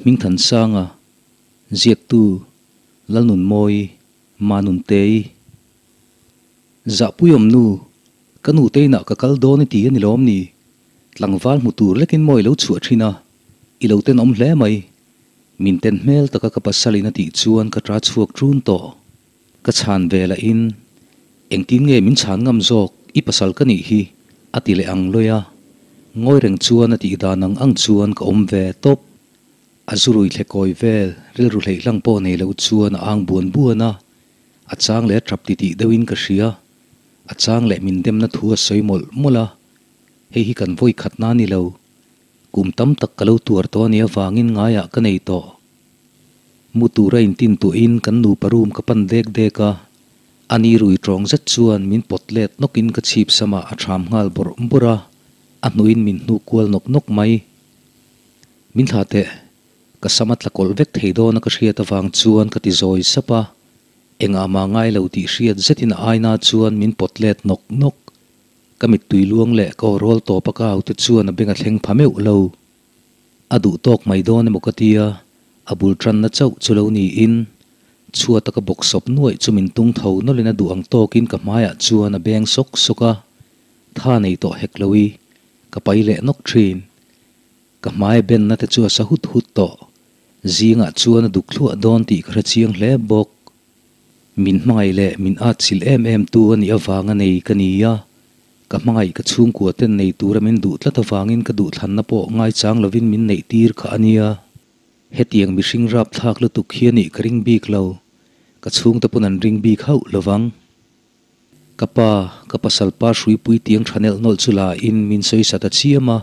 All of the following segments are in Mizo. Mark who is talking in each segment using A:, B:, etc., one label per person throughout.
A: Hmingthansanga, Ziaktu, Lalnunmawii, Manuntei. Zahpuiawm nu, ka nu te inah ka kal dawn i ti a ni lawm ni? Tlangval hmu tur lekin maw i lo chhuah thin a, i lo tenawm hle mai. Min ten hmel taka ka pasalin a tih chuan ka ta chhuak ṭun tawh. Ka chhan ve lahin, Engtin nge min chhan ngam zawk, i pasal ka nih hi, a ti leh ang lawi a. Ngawi reng chuan a tih dan ang ang chuan ka awm ve tawp. A zurui thle kawi vel, rilru hleihlang pawh nei lo chuan a ang buan buan a, a chang leh a tap titih deuhin ka hria. A chang leh min demna thu a sawi mawlh mawlh a, hei hi kan vawi khatna a ni lo. Kum tam tak ka lo tuar tawh a nih avangin ngaiah ka nei tawh. Mu tura intin tuahin kan nupa room ka pan dek dek a, a ni rui tawng zet chuan min pawt let nawkin ka chhip samah a ṭham nghal bawrh bawrh a, a hnuin min hnuk kual nawk nawk mai. Min thlah teh, ka sam a tla kawlh vek thei dawn a ka hriat avang chuan ka ti zawi sap a, engah mah ngai lo tih hriat zetin a aina chuan min pawt let nawk nawk. Ka mittui luang leh ka aw rawl tawp a ka au te chuan a beng a thleng pha meuh lo. A duh tawk mai dawn emaw ka tia, a bul tanna chauh chu lo niin, chhuata ka bawk sawp nuaih chu min tung tho nawlhin a duh ang tawkin ka hmaiah chuan a beng sawk sawk a, tha nei tawh hek lo i, ka pai leh nawk thin. Ka hmai benna te chu a sa hut hut tawh. Zingah chuan a duk thluah dawn tih ka hre chiang hle bawk. Min hmangaih leh min at chilh em em tu a nih avanga nei ka ni a, ka hmangaih ka chhungkua ten nei tura min duh tlat avangin ka duhthlanna pawh ngaichang lovin min neih tir kha a nia. Hetiang mihring rapthlak lutuk hi a nih ka ring bik lo, ka chhungte pawn an ring bik hauh lovang. Ka pa, ka pasal pa hruipui tiang tha nelh nawlh chu la in min sawi sa ta chiam a,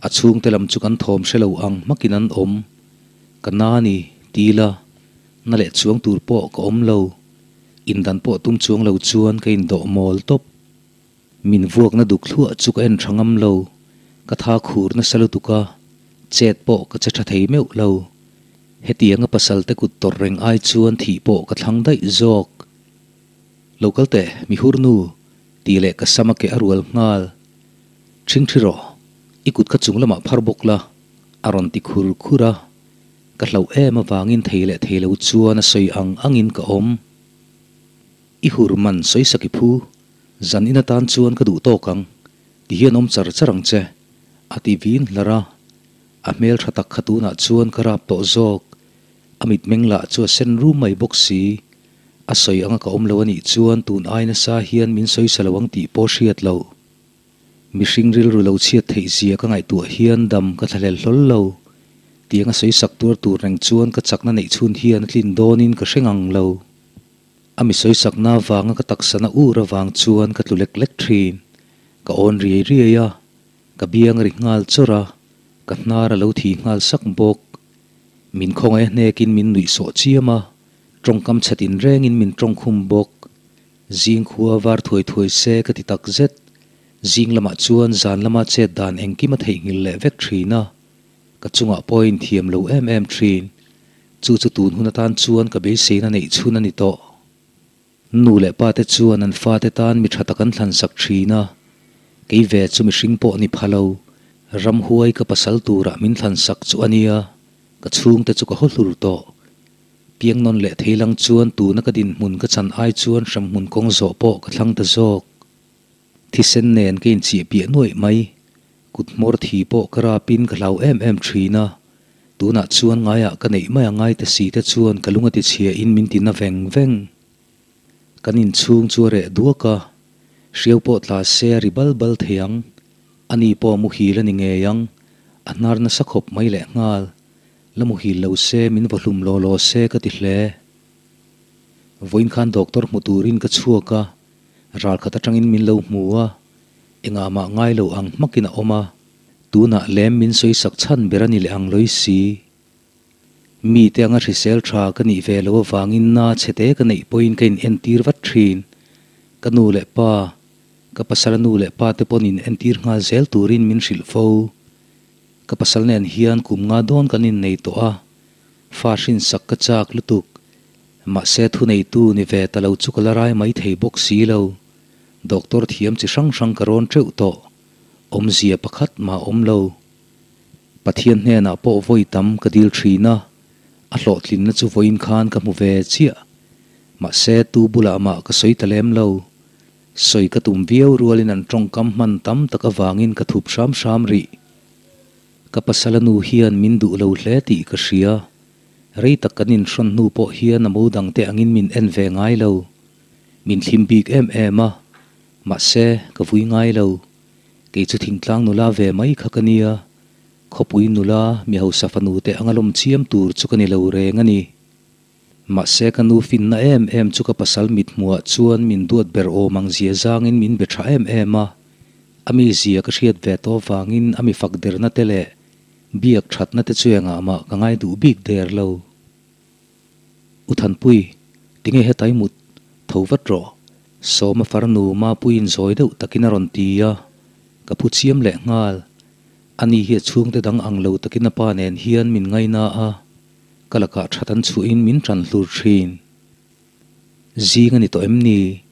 A: a chhungte lam chu kan thawm hre lo ang hmakin an awm. Ka na ni, ti la, na leh chuang tur pawh ka awm lo. Indan pawh tum chuang lo chuan ka indawh mawl tawp. Min vuakna duk thluah chu ka en tha ngam lo, ka tha khur nasa lutuk a, chet pawh ka che tha thei meuh lo. Hetianga pasal te kut tawrh reng ai chuan thih pawh ka thlang daih zawk. Lo kal teh, mi hur nu, tih leh ka sam a keh a rual nghal. Ṭhing ṭhi rawh, i kut kha chung lamah phar bawk la, a rawn ti khur khur a. Ka hlauh em avangin thei leh thei lo chuan a sawi ang angin ka awm. I hur man sawi sak i phu, zan in atan chuan ka duh tawk ang, ti hian awm char char ang che, a ti vin hlar a. A hmel tha tak kha tunah chuan ka rap tawh zawk. A mitmeng lah chu a sen rum mai bawk si. A sawi anga ka awm lo a nih chuan tun ai nasa hian min sawi sa lo ang tih pawh hriat lo. Mihring rilru lo chhiat theih zia ka ngaihtuah hian dam ka thlahlel hlawl lo. Tiang a sawi sak tuar tur reng chuan ka chakna neih chhun hian a tlin dawnin ka hre ngang lo. A mi sawi sakna avanga ka taksana ur avang chuan ka tlu lek lek thin. Ka awn riai riai a, ka biang a ri nghal chawrh a, ka hnar a lo thi nghal sak bawk. Min khawngaih a hnekin min nuih sawh chiam a, tawngkam chhe tin rengin min tawngkhum bawk. Zing khua var thuai thuai se ka ti tak zet. Zing lamah chuan zan lama chet dan engkim a theihnghilh leh vek thin a, ka chungah pawh a inthiam lo em em thin. Chu chu tun hun atan chuan ka beiseina neih chhun a ni tawh. Nu leh pa te chuan an fate tan mi tha tak an thlan sak thin a, kei ve chu mihring pawh ni pha lo, ramhuai ka pasal turah min thlan sak chu a nia, ka chhungte chu ka haw hlur tawh. Piang nawn leh thei lang chuan tuna ka dinhmun ka chan ai chuan hramhmun kawng zawh pawh ka thlang ta zawk. Thisen nen ka inchih piah nuaih mai, kut hmawr thi pawh ka rapin ka hlau em em thin a, tunah chuan ngaiah ka neih mai a ngai ta si te chuan ka lung a ti chhia in min ti na veng veng. Kan inchhung chu a reh duak a, hriau pawh tla se a ri bal bal thei ang, ani pawh a muhil a ni ngei ang, a hnar nasa khawp mai lehnghal. La muhil lo se min va hlum law law se ka ti hle. Vawiin khan doctor hmu turin ka chhuak a, ralkhat atangin min lo hmu a, engah mah ngai lo ang hmakin a awm a, tunah lem min sawi sak chhan ber a ni leh ang lawi si. Mite anga hrisel tha ka nih ve lo avangin na chhete ka neih pawhin ka in entir vat thin. Ka nu leh pa, ka pasal nu leh pa te pawn in entir nghal zel turin min hrilh fo. Ka pasal nen hian kum nga dawn kan innei tawh a, fa hrinsak ka chak lutuk. Mahse thuneitu ni ve ta lo chu ka la rai mai thei bawk si lo. Doctor thiam chi hrang hrang ka rawn teuh tawh. Awmzia pakhat mah awm lo. Pathian hnenah pawh vawi tam ka dil thin a, a hlawhtlinna chu vawiin khan ka hmu ve chiah. Mahse, tu bulah mah ka sawi ta lem lo. Sawi ka tum viau rualin an tawngkam hman tam tak avangin ka thup hram hram rih. Ka pasala nu hian min duh lo hle tih ka hria. Rei tak kan inhrawn hnu pawh hian a mo dangte angin min en ve ngai lo. Min thlim bik em em a, mahse, ka vui ngai lo. Kei chu thingtlang nula ve mai kha ka nia. Khawpui nula, mi hausa fanu te anga lawm chiam tur chu ka ni lo reng a ni. Mahse, ka nu finna em em chu ka pasal mithmuhah chuan min duat ber awm ang zia zangin min be tha em em a. A mi zia ka hriat ve tawh vangin a mi fak derna te leh biak thatna te chu engah mah ka ngai duh bik der lo. U Thanpui, tinge hetai mut tho vat rawh. Sawma farnu Mapuiin zawi deuh takin a rawn ti a, ka phu chiam leh nghal. Ani hi a chhungte dang ang lo takin a pa nen hian min ngaina a, ka lakah that an chhuahin min tan hlur thin. Zing a ni tawh em ni?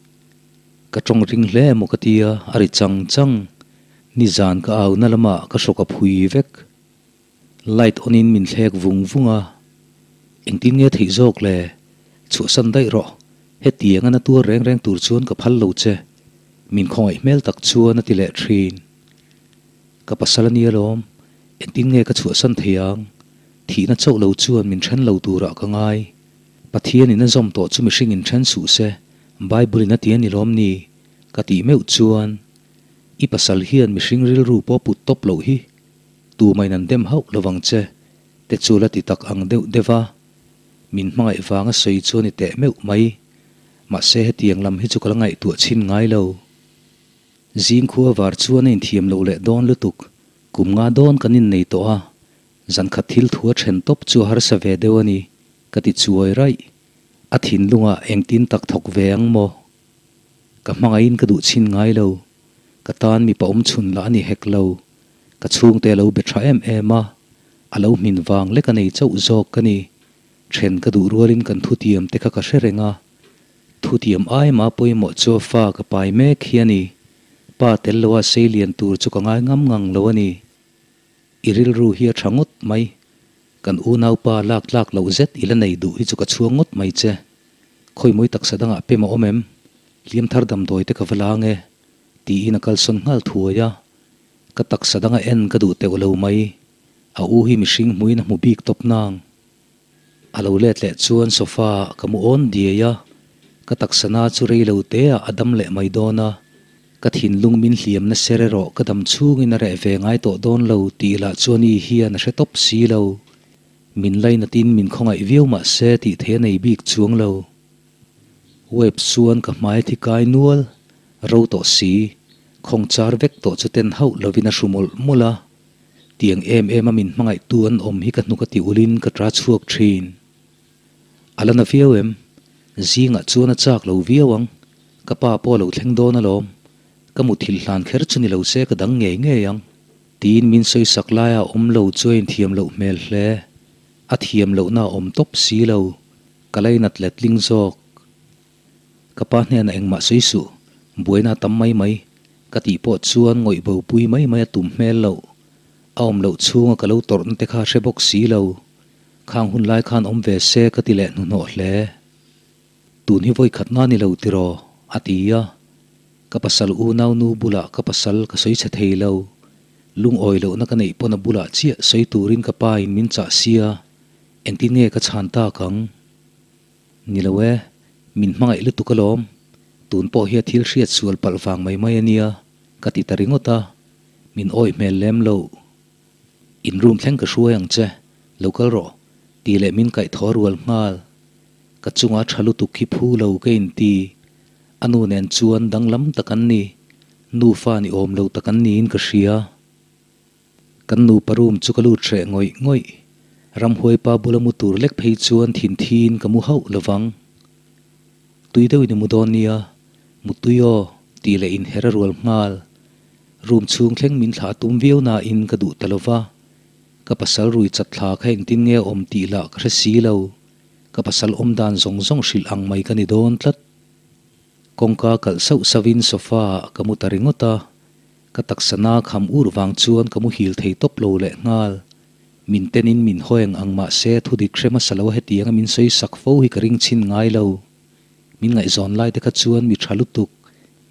A: Ka tawng ring hle emaw ka tia, a ri chang chang. Nizan ka au na lamah ka hrawk a phui vek. Light on in min thlek vung vung a, Engtin nge theih zawk le? Chhuahsan daih rawh, hetiang a na tuar reng reng tur chuan ka phal lo che. Min khawngaih hmel tak chuan a ti leh thin. Ka pasal a nia lawm, engtin nge ka chhuahsan thei ang? Thihna chauh lo chuan min then lo turah ka ngai. Pathian in a zawm tawh chu mihring in then suh se, Bible in a ti a ni lawm ni? Ka tih meuh chuan, I pasal hian mihring rilru pawh put tawp loh hi Tumain an dem hauh lovang che, te chu la ti tak ang deuh deuh a, min hmangaih vanga sawi chu a ni teh meuh mai. Mahse hetiang lam hi chu ka la ngaihtuah chhin ngai lo. Zing khua var chuan a inthiam loh leh dawn lutuk, kum nga dawn kan innei tawh a, zan khat thil thu a then tawp chu a harsa ve deuh a ni, ka ti chuai raih. A thinlungah engtin tak thawk ve ang maw? Ka hmangaihin ka duh chhin ngai lo. Ka tan mipa awm chhun lah a ni hek lo. Ka chhungte a lo be tha em em a, a lo hmin vang lek a nei chauh zawk ka ni. Then ka duh rualin kan thutiam te kha ka hre reng a. Thutiam aima pawimawh chu a fa ka pai mek hi a ni. Pa tel loa sei lian tur chu ka ngai ngam ngang lo a ni. I rilru hi a tha ngawt mai. Kan unaupa lak tlak loh zet i la nei duh hi chu ka chhuang ngawt mai che. Khawimawi taksa dangah pem a awm em? Hliam thar damdawi te ka va la ange, tiin a kalsawn nghal thuai a. Ka taksa danga en ka duh teuh lo mai. A u hi mihring hmuin a hmu bik tawp nang. A lo let leh chuan sofa ah ka mu awn diai a, ka taksa na chu rei lo te ah a dam leh mai dawn a. Ka thinlung min hliam na ser erawh ka dam chhungin a reh ve ngai tawh dawn lo tih lah chuan i hian a hre tawp si lo. Min lainatin min khawngaih viau mah se tih thei a nei bik chuang lo. Web chuan ka hmai thi kai nual, ro tawh si, khawng char vek tawh chu ten hauh lovin a hru mawlh mawlh a. Tiang em em a min hmangaihtu an awm hi ka hnuk a ti ulin ka ta chhuak thin. A la na viau em? Zingah chuan a chak lo viau ang. Ka pa pawh a lo thleng dawn alawm. Ka muthilh hlan kher chu ni lo se ka dang ngei ngei ang. Tiin min sawisak laia awm lo chu a inthiam loh hmel hle. A thiam lohna a awm tawp si lo. Ka lainat letling zawk. Ka pa hnenah engmah sawi suh, buaina a tam mai mai, ka tih pawh chuan ngawih bo pui mai mai a tum hmel loh. A awm loh chhunga ka lo tawrhna te kha hre bawk si lo. Khang hun lai khan awm ve se ka ti leh hnuhnawh hle. Tun hi vawi khat na ni lo tiraw? a ti a. Ka pasal unau nu bulah ka pasal ka sawi chhe thei lo. Lungawi lohna ka neih pawn a bulah chiah sawi turin ka pa in min chah sia, engtin nge ka chhan tak ang? Ni lo e, min hmangaih lutuk alawm. Tun pawh hi a thil hriat sual palh vang mai mai a nia, ka ti ta ringawt a. Min awih hmel lem lo. In room thleng ka hruai ang che, lo kal rawh, tih leh min kaih thaw rual nghal. Ka chunga tha lutuk hi phu lo ka inti. A nu nen chuan danglam tak an ni, nufa ni awm lo tak an niin ka hria. Kan nupa room chu ka lut hreh ngawih ngawih. Ramhuai pa bula mu tur lek phei chuan thin thiin ka mu hauh lovang. Tui deuhin i mu dawn nia, mu tui aw, tih leh inher a rual nghal. Room chhung thleng min thlah tum viau nain ka duh ta lova. Ka pasal rui chat thla kha engtin nge a awm tih lah ka hre si lo. Ka pasal awm dan zawng zawng hrilh ang mai ka ni dawn tlat. Kawngka kalh sauh sauhin sofa ah ka mu ta ringawt a. Ka taksa na kham ur vang chuan ka muhil thei tawp lo leh nghal. Min tenin min haw eng ang mah se thudik hre hmasa lo hetianga min sawi sak fo hi ka ring chhin ngai lo. Min ngaihzawn lai te kha chuan mi tha lutuk,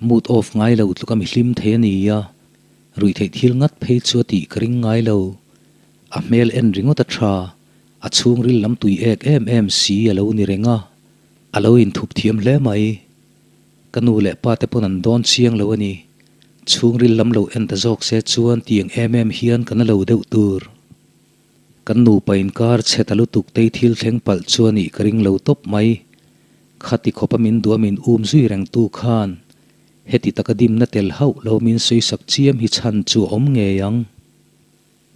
A: mood off ngai lo tluka mi hlim thei a ni a, ruihtheih thil ngat phei chu a tih ka ring ngai lo. A hmel en ringawt a tha, a chhungril lam tui ek em em si a lo ni reng a, a lo inthup thiam hle mai. Ka nu leh pa te pawn an dawn chiang lo a ni. Chhungril lam lo en ta zawk se chuan tiang em em hian ka na lo deuh tur. Kan nupa inkar chhe ta lutuk tei thil thleng palh chu a nih ka ring lo tawp mai. Khati khawpa min duh a min um zui reng tu khan heti taka dimna tel hauh lo min sawisak chiam hi chhan chu a awm ngei ang.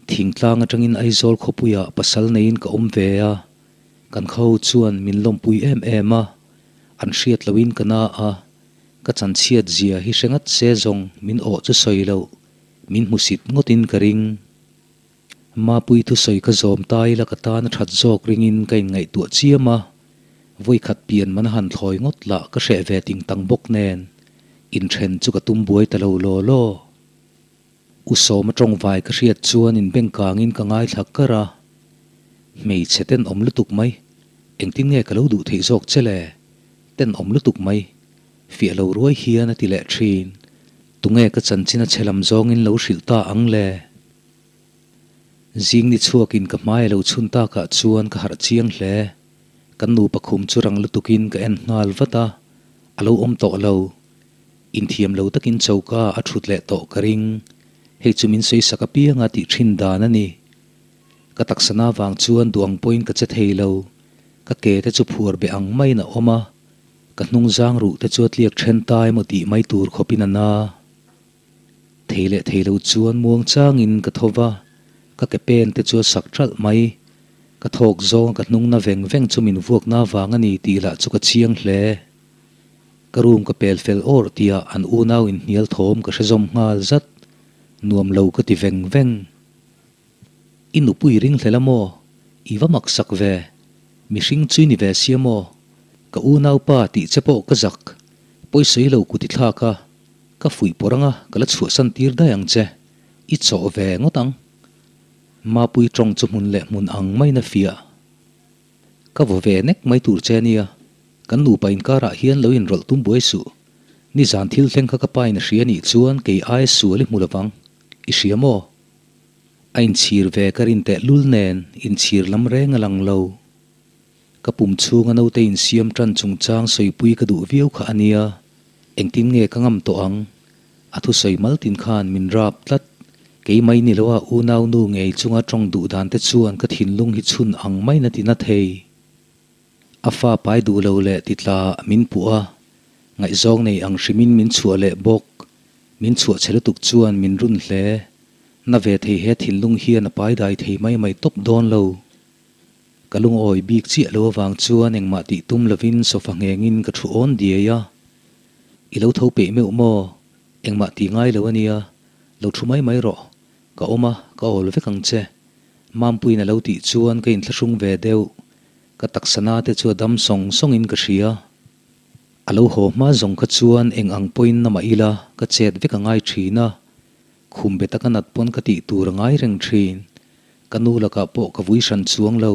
A: Thingtlang atangin Aizawl khawpuiah pasal neiin ka awm ve a, kan khaw chuan min lawmpui em em a, an hriat lohin ka na a, ka chanchhiat zia hi hre ngat se zawng min awh chu sawi loh, min hmusit ngawtin ka ring. Mapui thusawi ka zawm ta ila ka tan a that zawk ringin ka inngaihtuah chiam a, vawikhat pian man a han thlawi ngawt lah ka hreh ve ting tang bawk nen, inthen chu ka tum buai ta lo law law. U Sawma tawngvai ka hriat chuan inbengkangin ka ngaithla kar a, Hmeichhe tenawm lutuk mai, engtin nge ka lo duh theih zawk che le? Tenawm lutuk mai, fiah lo ruai hian a ti leh thin. Tunge ka chanchin a chhe lam zawngin lo hrilh ta ang le? Zing ni chhuakin ka hmai a lo chhun takah chuan ka harh chiang hle. Kan nupa khum chu rang lutukin ka en nghal vat a, a lo awm tawh lo. Inthiam lo takin choka a thut leh tawh ka ring. Hei chu min sawisak apianga tih thin dan a ni. Ka taksana vang chuan duh ang pawhin ka che thei lo. Ka ke te chu phuar be ang maiin a awm a, ka hnung zang ruh te chu a tliak then ta emaw tih mai tur khawpin a na. Thei leh thei lo chuan muang changin ka tho va, ka ke pen te chu a sak ṭalh mai. Ka thawk zawnga ka hnung na veng veng chu min vuakna vang a ni tih lah chu ka chiang hle. Ka room ka pel fel awr tia an unau inhnial thawm ka hre zawm nghal zat. Nuam lo ka ti veng veng. I nupui ring hlel a maw? I va mak sak ve. Mihring chu i ni ve sia maw? Ka unaupa tih che pawh ka zak. Pawisawi lo kut i thlak a, ka fuih pawrh anga ka la chhuahsan tir daih ang che. I chawh ve ngawt ang. Mapui tawng chu hmun leh hmun ang maiin a fiah. Ka vaw ve nek mai tur che ania, kan nupa inkarah hian lo inrawlh tum buai suh. Nizan thil thleng kha ka pa in a hria anih chuan kei aia sual i hmu lovang, i hria maw? A inchhir ve ka rin teh lul nen inchhir lam reng a lang lo. Ka pum chhunga naute insiam tan chungchang sawipui ka duh viau kha ania, engtin nge ka ngam tawh ang? A thusawi maltin khan min rap tlat. Kei mai ni loa unau nu ngei chunga tawng duh dan te chuan ka thinlung hi chhun ang mai na ti na thei. A fa pai duh lo leh ti tla min puh a, ngaihzawng nei ang hrimin min chhuah leh bawk. Min chhuah chhe lutuk chuan min run hle. Na ve thei he thinlung hian a pai dai thei mai mai tawp dawn lo. Ka lungawi bik chiah lo avang chuan engmah tih tum lovin sofa nghengin ka thu awn diai a. I lo tho peih meuh maw? Engmah tih ngai lo a nia, lo thu mai mai rawh. Ka awm a, ka awl vek ang che. Mampuiin a lo tih chuan ka inthlahrung ve deuh. Ka taksana te chu a dam sawng sawngin ka hria. A lo haw hma zawng kha chuan eng ang pawhin na mah ila ka chet vek a ngai thin a. Khum be taka nat pawn ka tih tur a ngai reng thin. Ka nu lakah pawh ka vui hran chuang lo.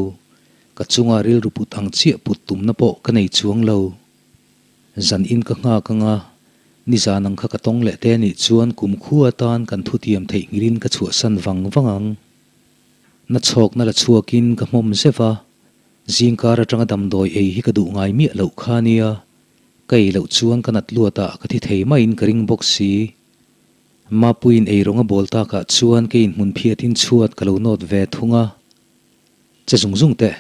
A: Ka chunga rilru put ang chiah put tumna pawh ka nei chuang lo. Zan in ka nghak anga, nizan ang kha ka tawng leh te anih chuan kum khu atan kan thutiam theih ngilin ka chhuahsan vang vang ang. Na chhawkna la chhuakin ka hmawm zeuh a, zingkar atanga damdawi ei hi ka duh ngai miah loh kha nia, ka ei loh chuan ka nat luatah ka thi thei maiin ka ring bawk si. Mapuiin ei rawng a bawl takah chuan kei inhmun phiatin chhuat ka lo nawt ve thung a. Che zung zung teh,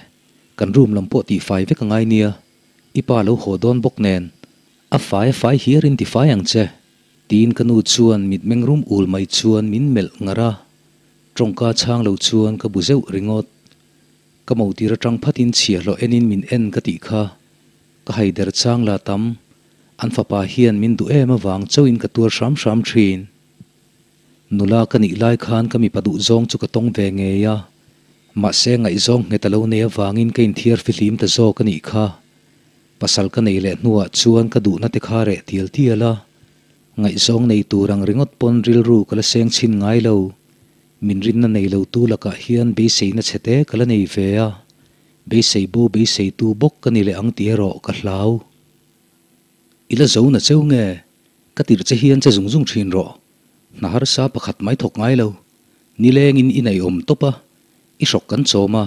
A: kan room lam pawh tihfai vek a ngai nia, i pa lo haw dawn bawk nen, a fai a fai hiarin tifai ang che, tiin ka nu chuan mitmeng rum ul mai chuan min melh ngar a, tawngka chhang lo chuan ka bu zeuh ringawt. Ka motir atang phatin chhiahhlawh enin min en ka tih kha, ka haider chang la tam, an fapa hian min duh em avang chauhin ka tuar hram hram thin. Nula ka nih lai khan ka mipa duh zawng chu ka tawng ve ngei a, mahse ngaihzawng nghet a lo nei avangin ka inthiar fihlim ta zawk a nih kha. Pasal ka nei leh hnuah chuan ka duhna te kha reh tial tial a, ngaihzawng nei tur ang ringawt pawn rilru ka la seng chhin ngai lo. Min rinna nei lo tu lakah hian beiseina chhete ka la nei ve a, beisei bo beisei tu bawk ka ni leh ang tih erawh ka hlau. I la zo na cheu nge? Ka tirh che hian che zung zung thin rawh. Hna harsa pakhat mai thawk ngai lo. Nilengin i nei awm tawp a, i hrawk kan chawm a,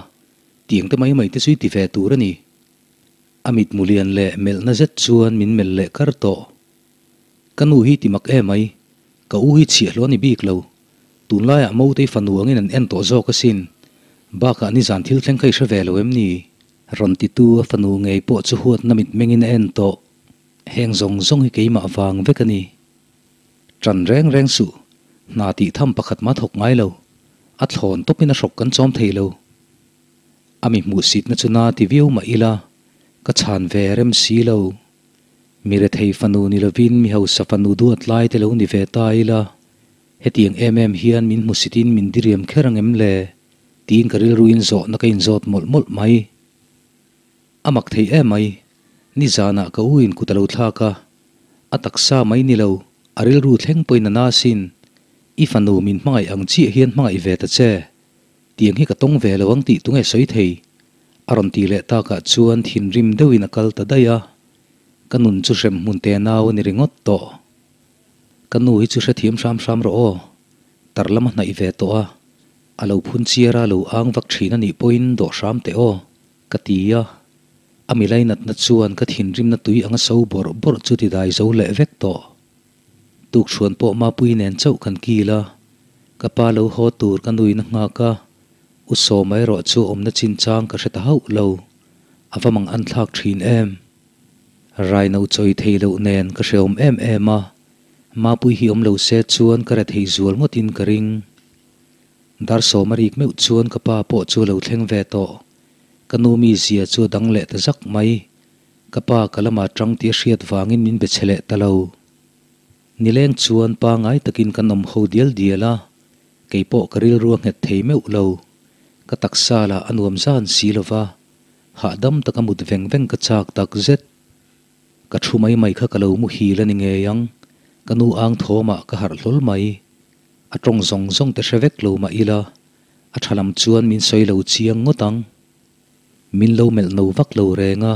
A: tiang te mai mai te chu i ti ve tur a ni. A mitmu lian leh melhna zet chuan min melh leh kar tawh. Ka nu hi ti mak emai, ka u hi chhiahhlawh a ni bik lo. Tunlaiah Motei fanu angin an en tawh zawk asin. Bakah nizan thil thleng kha i hre ve lo em ni? Rawn titu a fanu ngei pawh chu huatna mitmengin a en tawh. Heng zawng zawng hi keimah vang vek a ni. Ṭan reng reng suh, hna tih tham pakhat mah thawk ngai lo. A thlawn tawpin a hrawk kan chawm thei lo. A mi hmuhsitna chu na ti viau mah ila, ka chhan ve rem si lo. Mi rethei fanu ni lovin mi hausa fanu duat lai te lo ni ve ta ila, hetiang em em hian min hmusitin min diriam kher ang em le? Tiin ka rilruin zawhna ka inzawt mawlh mawlh mai. A mak thei em mai, nizanah ka u in kut a lo thlak a, a taksa mai ni lo, a rilru thleng pawhin a na asin. I fanu min hmangaih ang chiah hian hmangaih ve ta che. Tiang hi ka tawng ve lo ang tih tunge sawi thei? A rawn ti leh takah chuan thinrim deuhin a kal ta daih a, ka nun chu hrem hmun te nau a ni ringawt tawh. Ka nu hi chu hrethiam hram hram rawh aw, tar lam a hnaih ve tawh a, a lo phun chiar a lo ang vak thin a nih pawhin dawh hram teh aw, ka ti a. A milai natna chuan ka thinrimna tui anga so bawrh bawrh chu ti dai zo leh vek tawh. Tukchhuan pawh Mapui nen chauh kan kil a, ka pa lo haw tur ka nuin a nghak a, U Sawma erawh chu awmna chinchang ka hre ta hauh lo, a va mang an thlak thin em. Raino chawi thei loh nen ka hrehawm em em a, Mapui hi awm lo se chuan ka rethei zual ngawtin ka ring. Dar Sawma rik meuh chuan ka pa pawh chu a lo thleng ve tawh, ka nu mizia chu a dang leh ta zak mai. Ka pa ka lamah tang tih a hriat vangin min be chhe leh ta lo. Nileng chuan pangai takin kan awm ho dial dial a, kei pawh ka rilru a nghet thei meuh lo. Ka taksa lah a nuam zan si lo va, hahdam taka mut veng veng ka chak tak zet. Ka thu mai mai kha ka lo muhil a ni ngei ang, ka nu ang thawmah ka harh hlawl mai. A tawng zawng zawng te hre vek lo mah ila, a tha lam chuan min sawi lo chiang ngawt ang. Min lo melh no vak lo reng a,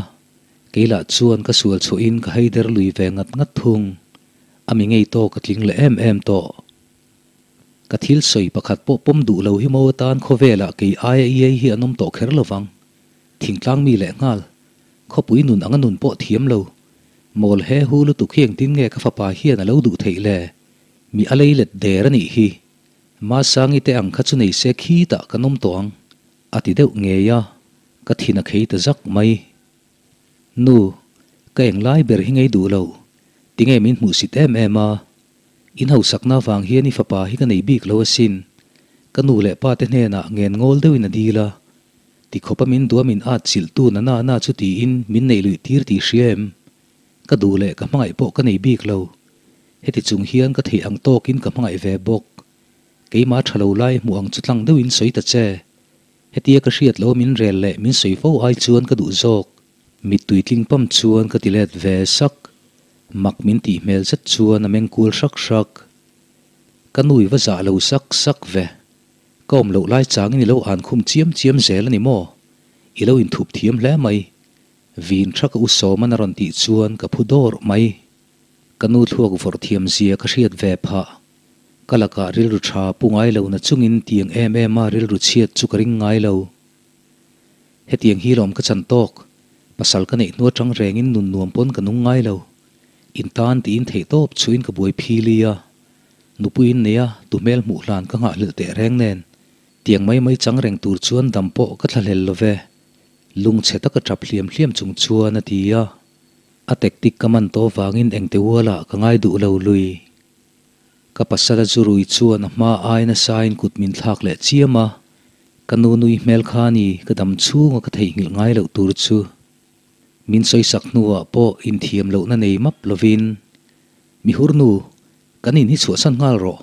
A: kei lah chuan ka sual chhuahin ka haider lui ve ngat ngat thung. A mi ngei tawk a tling leh em em tawh. Ka thil sawi pakhat pawh pawm duh lo hi maw atan khawvelah kei aia iai hi an awm tawh kher lo vang. Thingtlang mi leh nghal. Khawpui nun anga nun pawh thiam lo. Mawl he hu lutuk hi engtin nge ka fapa hian a lo duh theih le? Mi a lei let der a nih hi. Masangi te ang kha chu nei se khitah kan awm tawh ang. A ti deuh ngei a, ka thin a khei ta zak mai. Nu, ka eng lai ber hi ngei duh lo, tinge min hmuhsit em em a? In hausakna avang hian i fapa hi ka nei bik lo asin. Ka nu leh pa te hnenah ngen ngawl deuhin a dil a. Ti khawpa min duha min at chilh tu na na na chu tiin min neih luih tir tih hria em? Ka duh leh ka hmangaih pawh ka nei bik lo. Heti chung hian ka theih ang tawkin ka hmangaih ve bawk. Keimah tha lo lai hmuh ang chu tlang deuhin sawi ta che. Hetia ka hriat lo min rel leh min sawi fo ai chuan ka duh zawk. Mittui tling pam chuan ka ti let ve sak. Mak min tih hmel zet chuan a meng kual hrak hrak. Ka nu i va zah lo sak sak ve. Ka awm loh lai changin i lo an khum chiam chiam zel a ni maw? I lo inthup thiam hle mai. Vin tha ka u sawm an a rawn tih chuan ka phu dawrh mai. Ka nu thluak vawrh thiam zia ka hriat ve phah. Ka lakah rilru tha pu ngai lo na chungin tiang em em a rilru chhiat chu ka ring ngai lo. Hetiang hi lawm ka chan tawk, pasal ka neih hnu atang rengin nun nuam pawn ka nung ngai lo. In tan tiin theih tawp chuin ka buai phili a. Nupuiin nei a, tu hmel hmuh hlan ka nghahhlelh teh reng nen. Tiang mai mai chang reng tur chuan dam pawh ka thlahlel lo ve. Lungchhe taka tap hliam hliam chung chuan a ti a. A tactic ka man tawh vangin engte ualah ka ngai duh lo lui. Ka pasal a zu rui chuan a hma ai nasain kut min thlak leh chiam a, ka nu nui hmel kha ni ka dam chhunga ka theihnghilh ngai loh tur chu. Min sawisak hnuah pawh inthiam lohna nei map lovin, Mi hur nu, kan in hi chhuahsan nghal rawh,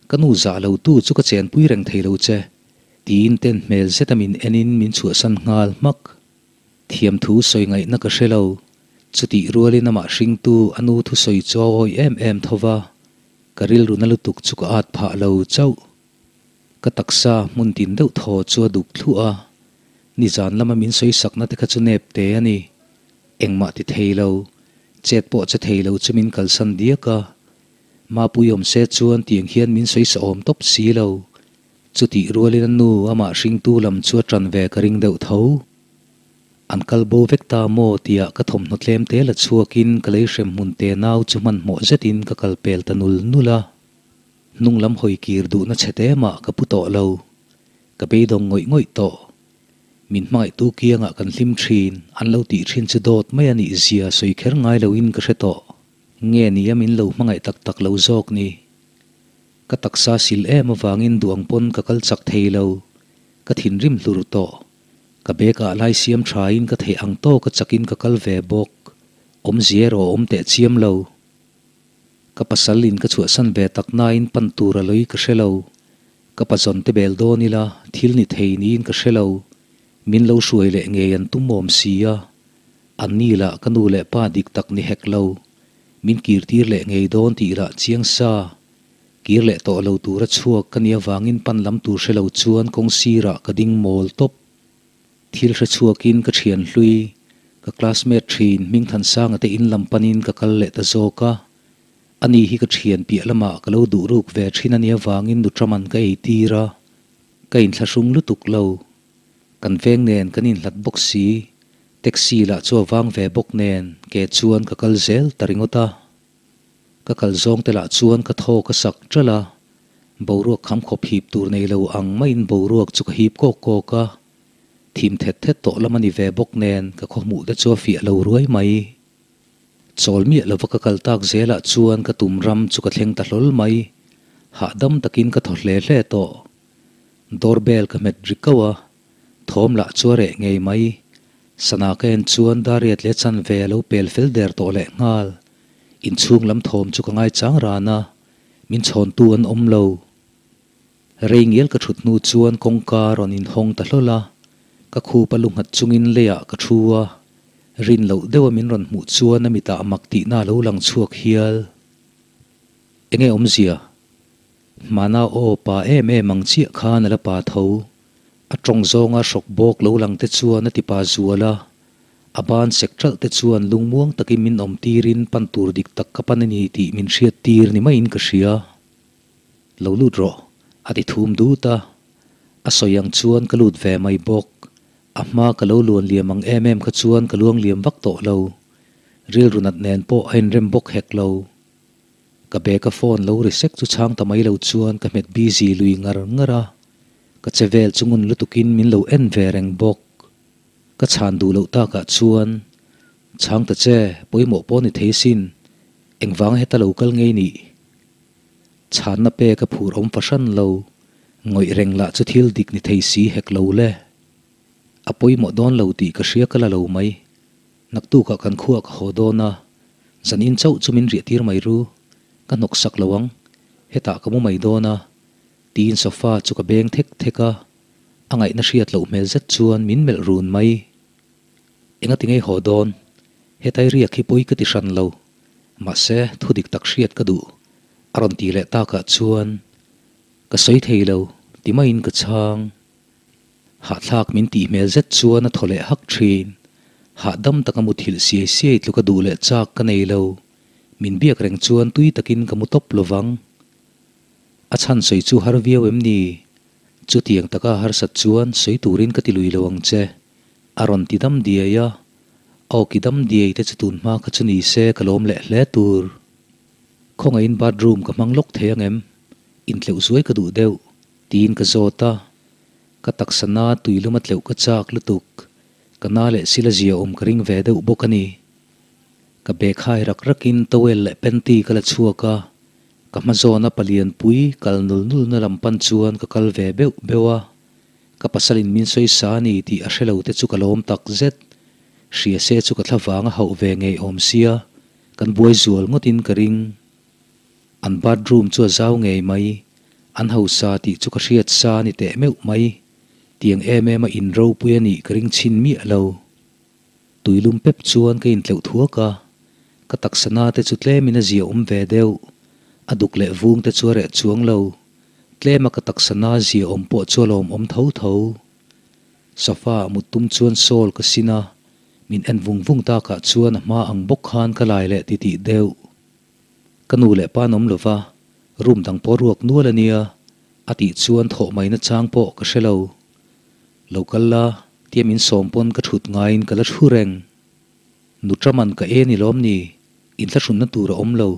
A: ka nu zah lo tu chu ka chenpui reng thei lo che, tiin ten hmel zeta min enin min chhuahsan nghal hmak. Thiamthu sawi ngaihna ka hre lo. Chutih rualin amah hringtu a nu thusawi chu a awi em em tho va, ka rilru na lutuk chu ka at phah lo chauh. Ka taksa hmun tin deuh thaw chu a duk thluah a, nizan lama min sawi sakna te kha chu nep te a ni. Engmah ti thei lo, chet pawh che thei lo chu min kalsan diak a. Mapui awm se chuan tiang hian min sawi sa awm tawp si lo. Chutih rualin a nu amah hringtu lam chu a ṭan ve ka ring deuh tho. An kal bo vek ta maw tia ka thawmhnaw tlem te la chhuakin ka lei hrem hmun te nau chu hmanhmawh zetin ka kal pel ta nul nul a. Hnung lam hawi kir duhna chhe te mah ka pu tawh lo. Ka beidawng ngawih ngawih tawh. Min hmangaihtu kiangah kan hlim thin, an lo tih thin chu dawt mai a nih zia sawi kher ngai loin ka hre tawh. Nge nia min lo hmangaih tak tak lo zawk ni. Ka taksa sil em avangin duang pawn ka kal chak thei lo. Ka thinrim hlur tawh. Ka bag ah lai siam thain ka theih ang tawk a chakin ka kal ve bawk. Awmzia erawh a awm teh chiam lo. Ka pasal in ka chhuahsan ve tak nain pan tur a lawih ka hre lo. Ka pazawn te bel dawn ila thil ni thei niin ka hre lo. Min lo hruai leh ngei an tum awm si a. An ni lah ka nu leh pa dik tak ni hek lo. Min kir tir leh ngei dawn tih lah chiang sa. Kir leh tawh lo tura chhuak ka nih avangin pan lam tur hre lo chuan kawng sirah ka ding mawl tawp. Thil hre chhuakin ka thian hlui, ka classmate thin Hmingthansanga te in lam panin ka kal leh ta zawk a. Ani hi ka thian piah lamah ka lo duh ruk ve thin a nih avangin nutraman ka ei tir a. Ka inthlahrung lutuk lo. Kan veng nen kan inhlat bawk si, taxi lah chu a vang ve bawk nen ke chuan ka kal zel ta ringawt a. Ka kal zawng te lah chuan ka thaw ka sak ṭalh a, boruak kham khawp hip tur nei lo ang maiin boruak chu ka hip kawk kawk a, thim thet thet tawh lam a ni ve bawk nen ka khaw hmuh te chu a fiah lo ruai mai. Chawl miah lova ka kal tak zelah chuan ka tum ram chu ka thleng ta hlawl mai, hahdam takin ka thaw hle hle tawh. Doorbell ka hmet ri kauh a, thawm lah chu a reh ngei mai. Sana ka en chuan Dariat leh chanve a lo pel fel der tawh leh nghal. Inchhung lam thawm chu ka ngaichang ran a, min chhawntu an awm lo. Rei ngial ka thut hnu chuan kawngka rawn inhawng ta hlawl a, ka khup a lu nghat chungin leiah ka thu a, rin loh deuha min rawn hmuh chuan a mitah mak tihna a lo lang chhuak hial. Enge awmzia? Hmana aw pa em em ang chiah khan a la pa tho. A tawng zawnga hrawk bawk lo lang te chuan a ti pa zual a, a ban sek ṭalh te chuan lungmuang takin min awm tirin pan tur dik tak ka pan a ni tih min hriat tir ni maiin ka hria. Lo lut rawh, a ti thum dut a. A sawi ang chuan ka lut ve mai bawk. A hma ka lo luan liam ang em em kha chuan ka luang liam vak tawh lo. Rilru nat nen pawh a inrem bawk hek lo. Ka bag a phone lo ri sek chu chhang ta mai lo chuan ka hmet busy lui ngar ngar a, ka che vel chu ngun lutukin min lo en ve reng bawk. Ka chhan duh loh takah chuan, Chhang ta che, pawimawh pawh ni thei sin, engvanga heta lo kal ngei nih? Chhanna pek a phur awm fahran lo, ngawih reng lah chu thil dik ni thei si hek lo le. A pawimawh dawn lo tih ka hria ka la lo mai. Naktukah kan khuah ka haw dawn a, zan in chauh chu min riah tir mai ru, ka hnawk sak lo ang, hetah ka mu mai dawn a, tiin sofa chu ka beng thek thek a, a ngaihna hriat loh hmel zet chuan min melh run mai. Enga ti ngei haw dawn? Hetai riak hi pawi ka ti hran lo, mahse thu dik tak hriat ka duh, a rawn ti leh takah chuan ka sawi thei lo ti maiin ka chhang. Hahthlak min tih hmel zet chuan a thaw leh hak thin. Hahdam taka muthilh siai siai tluk a duh leh chak ka nei lo. Min biak reng chuan tui takin ka mu tawp lovang. A chhan sawi chu har viau em ni? Chutiang taka harsat chuan sawi turin ka ti lui lo ang che. A rawn ti dam diai a. Aw ki dam diai te chu tun hma kha chu ni se ka lawm leh hle tur. Khawngaihin bathroom ka hmang lawk thei ang em? Intleuh zuai ka duh deuh. Tiin ka zawt a, ka taksa na tuilum a tleuh ka chak lutuk, ka na leh sila zia awm ka ring ve deuh bawk a ni. Ka bag hai rak rakin towel leh panty ka la chhuak a, ka hma zawna palian pui kal nul nul na lam pan chuan ka kal ve beuh beuh a, ka pasalin min sawi sa a ni tih a hre lo te chu ka lawm tak zet, hria se chu ka thla vang a hauh ve ngei awm sia, kan buai zual ngawtin ka ring. An bathroom chu a zau ngei mai, an hausa tih chu ka hriat sa a ni teh meuh mai, tiang em em a in ropui a nih ka ring chhin miah lo. Tuilum pep chuan ka intleuh thuak a, ka taksa na te chu tlemin a zia awm ve deuh, a duk leh vung te chu a reh chuang lo. Tlema ka taksa na zia awm pawh chu a lawmawm tho tho. Sofa ah mut tum chuan sawl ka sin a, min en vung vung takah chuan a hma ang bawk khan ka lai leh titih deuh. Ka nu leh pa an awm lova, room dang pawh ruak nual a nia, a tih chuan thawh mai na chang pawh ka hre lo. Lo kal la, tia min sawm pawn ka thut ngaiin ka la thu reng. Nu Traman ka e ni lawm ni, inthlahrunna tur a awm lo,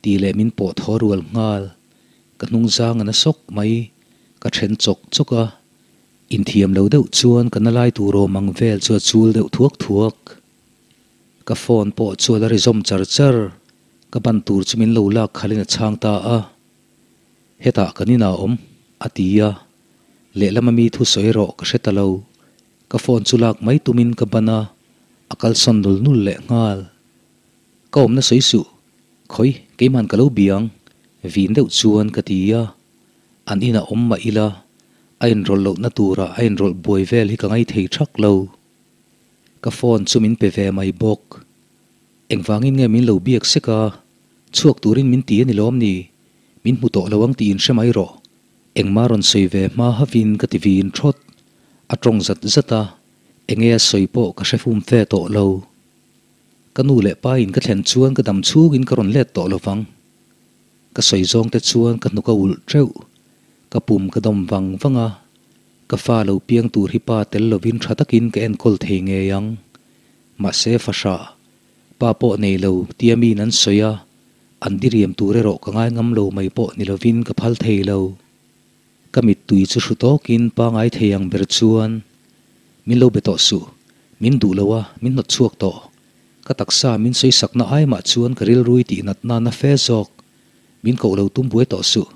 A: tih leh min pawh thaw rual nghal. Ka hnung zang a na sawk mai, ka then chawk chawk a. Inthiam lo deuh chuan ka na lai tur awm ang vel chu a chul deuh thuak thuak. Ka phone pawh chu a la ri zawm char char, ka ban tur chu min lo lak khalin a chhang ta a. Hetah kan inah awm, a ti a. Lehlam ami thu sawi rawh ka hre ta lo. Ka phone chu lak mai tumin ka ban a, a kalsawn nul nul leh nghal. Ka awmna sawi suh, khawi keiman ka lo biang, vin deuh chuan ka ti a. An inah awm mah ila, a inrawlh lohna turah a inrawlh buai vel hi ka ngaithei thak lo. Ka phone chu min pe ve mai bawk. Engvangin nge min lo biak sek a, chhuak turin min ti a ni lawm ni? Min hmu tawh lo ang tiin hre mai rawh. Engmah rawn sawi ve hma havin ka ti vin thawt. A tawng zat zat a, enge a sawi pawh ka hre fum fe tawh lo. Ka nu leh pa in ka thlen chuan ka dam chhungin ka rawn let tawh lo vang. Ka sawi zawng te chuan ka hnuk a ulh teuh. Ka pum ka dawm vang vang a, ka fa lo piang tur hi pa tel lovin tha takin ka enkawl thei ngei ang. Mahse fahrah, pa pawh nei lo tia miin an sawi a, an diriam tur erawh ka ngai ngam lo mai pawh ni lovin ka phal thei lo. Ka mittui chu hru tawkin pangai thei ang ber chuan min lo be tawh suh, min duh lo a, min hnawt chhuak tawh. Ka taksa min sawi sakna ai mah chuan ka rilrui tih natna na fe zawk. Min koh lo tum buai tawh suh.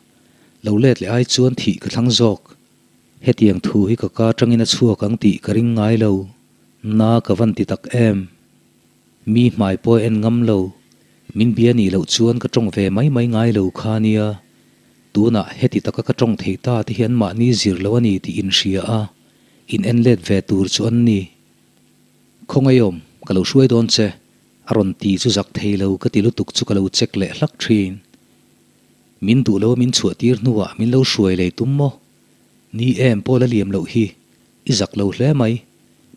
A: Lo let leh ai chuan thih ka thlang zawk. Hetiang thu hi ka ka atangin a chhuak ang tih ka ring ngai lo. Na ka van ti tak em. Mi hmai pawh en ngam lo. Min bia nih loh chuan ka tawng ve mai mai ngai lo kha nia. Tunah heti taka ka tawng thei ta te hian mahni zir lo a ni tih in hria a, in en let ve tur chu an ni. Khawngaiawm, ka lo hruai dawn che, a rawn ti chu zak thei lo ka ti lutuk chu ka lo check leh hlak thin. Min duh lo a min chhuah tir hnuah min lo hruai lei tum maw? Ni em pawh la liam loh hi, i zak lo hle mai,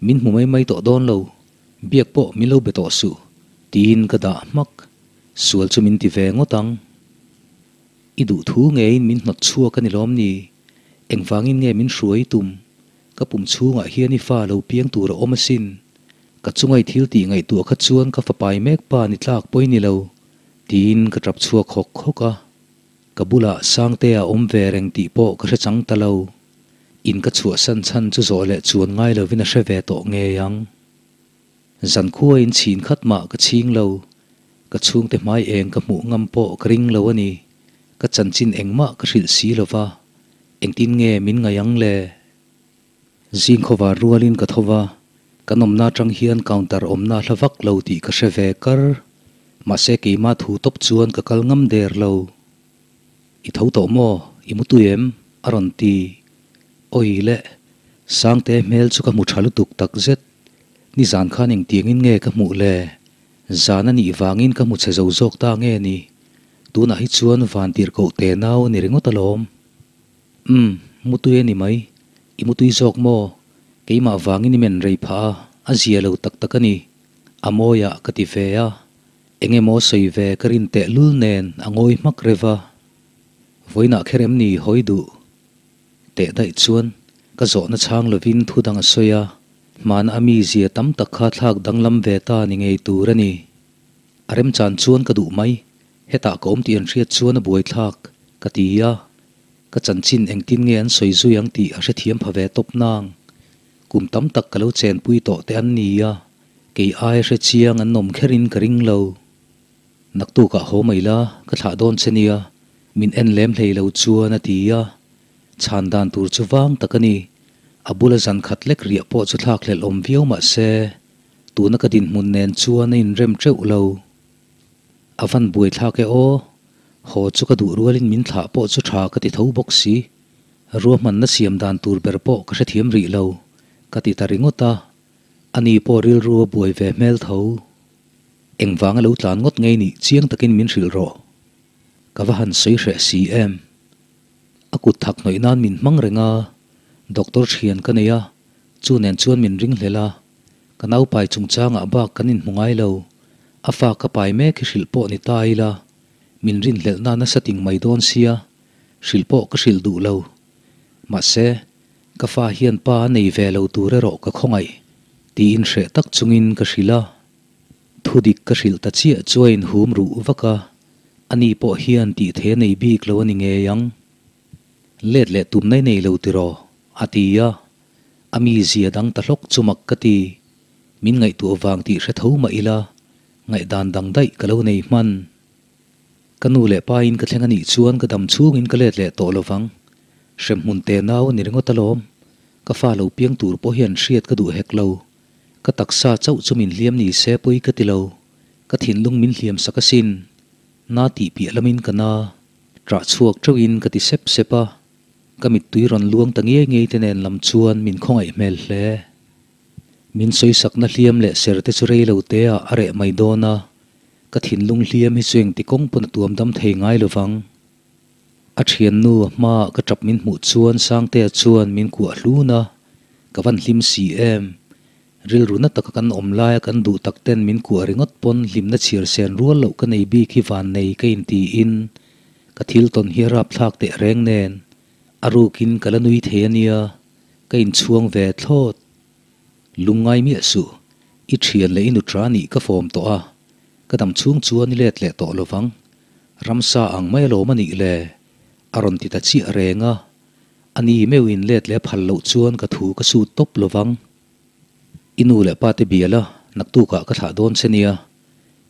A: min hmu mai mai tawh dawn lo, biak pawh min lo be tawh suh, tiin ka dah hmak, sual chu min ti ve ngawt ang. I duh thu ngeiin min hnawt chhuak a ni lawm ni? Engvangin nge min hruai tum? Ka pum chhungah hian i fa lo piang tur a awm asin. Ka chungai thil tih ngaihtuah kha chuan ka fapai mek pa ni tlak pawi ni lo, tiin ka tap chhuak hawk hawk a. Ka bulah Sangtea awm ve reng tih pawh ka hre chang ta lo. In ka chhuahsan chhan chu zawh leh chuan ngai lovin a hre ve tawh ngei ang. Zankhuain chhin khat mah ka chhing lo. Ka chhungte hmai eng ka hmuh ngam pawh ka ring lo a ni. Ka chanchin engmah ka hrilh si lo va, engtin nge min ngaih ang le? Zing khawvar rualin ka tho va, kan awmna atang hian counter awmna hla vak lo tih ka hre ve kar. Mahse keimah thu tawp chuan ka kal ngam der lo. I tho tawh maw? I mu tui em? a rawn ti. Awi le, Sangte hmel chu ka hmu tha lutuk tak zet. Nizan khan engtiangin nge ka hmuh le? Zan a nih vangin ka hmu chhe zo zawk ta nge ni? Tunah hi chuan van tirhkoh te nau a ni ringawt alawm. Umm, mu tui a ni mai. I mu tui zawk maw? Keimah vangin i men rei phah a, a zia lo tak tak a ni. A mawiah ka ti ve a. Eng emaw sawi ve ka rin tehlul nen a ngawi hmak rev a. Vawiinah kher em ni hawi duh? Teh daih chuan ka zawhna chhang lovin thu dang a sawi a, hmana a mizia tam tak kha thlak danglam ve ta ni ngei tur a ni. A remchan chuan ka duh mai, hetah ka awm tih an hriat chuan a buaithlak, ka ti a. Ka chanchin engtin nge an sawi zui ang tih a hrethiam pha ve tawp nang. Kum tam tak ka lo chenpui tawh te an ni a, kei ai hre chiang an awm kherin ka ring lo. Naktukah haw mai la, ka thlah dawn che nia, min en lem hlei lo chuan a ti a. Chhan dan tur chu vang tak a ni. A bula zan khat lek riah pawh chu thlak hlelh awm viau mah se, tuna ka dinhmun nen chuan a inrem teuh lo. A van buai thlak e aw, haw chu ka duh rualin min thlah pawh chu tha ka ti tho bawk si. Ruahmanna siam dan tur ber pawh ka hrethiam rih lo, ka ti ta ringawt a. Ani pawh rilru a buai ve hmel tho. Engvang a lo tlan ngawt ngei nih chiang takin min hrilh rawh. Ka va han sawi hreh si em. A kut thak hnawih nan min hmang reng a, doctor thian ka nei a, chu nen chuan min ringhlel a, ka naupai chungchangah bak kan inhmu ngai lo, a fa ka pai mek hi hrilh pawh ni ta ila, min rinhlelhna nasa ting mai dawn sia, hrilh pawh ka hrilh duh lo. Mahse, ka fa hian pa a nei ve lo tur erawh ka khawngaih, tiin hreh tak chungin ka hrilh a. Thudik ka hrilh ta chiah chu a inhum ruh vak a, ani pawh hian tih thei a nei bik lo a ni ngei ang. Let leh tumna i nei lo tiraw? a ti a, a mizia dang ta hlawk chu mak ka ti. Min ngaihtuah vang tih hre tho mah ila, ngaihdan dang daih ka lo nei hman. Ka nu leh pa in ka thleng a nih chuan ka dam chhungin ka let leh tawh lovang. Hremhmun te nau a ni ringawt alawm. Ka fa lo piang tur pawh hian hriat ka duh hek lo. Ka taksa chauh chu min hliam ni se pawi ka ti lo. Ka thinlung min hliam sak asin. Na tih piah lamin ka na. Ṭah chhuak ṭeuhin ka ti sep sep a. Ka mittui rawn luang ta ngei ngei te nen lam chuan min khawngaih hmel hle. Min sawisakna hliam leh ser te chu rei lo te ah a reh mai dawn a. Ka thinlung hliam hi chu engti kawng pawn a tuam dam thei ngai lovang. A thiannu a hmaah ka tap min hmuh chuan Sangtea chuan min kuah hlun a, ka van hlim si em. Rilru na taka kan awm laia kan duh tak ten min kuah ringawt pawn hlimna chhiar sen rual loh ka nei bik hi van nei ka intiin ka thil tawn hi a rapthlak teh reng nen a rukin ka la nui thei a nia, ka inchhuang ve thlawt. Lungngai miah suh, i thian leh i nutra nih ka fawm tawh a, ka dam chhung chuan i let leh tawh lovang. Ramsa ang mai alawm a nih le? A rawn ti ta chiah reng a, a ni meuhin let leh phal loh chuan ka thu ka sut tawp lovang. I nu leh pa te bial a, naktukah ka thlah dawn che nia.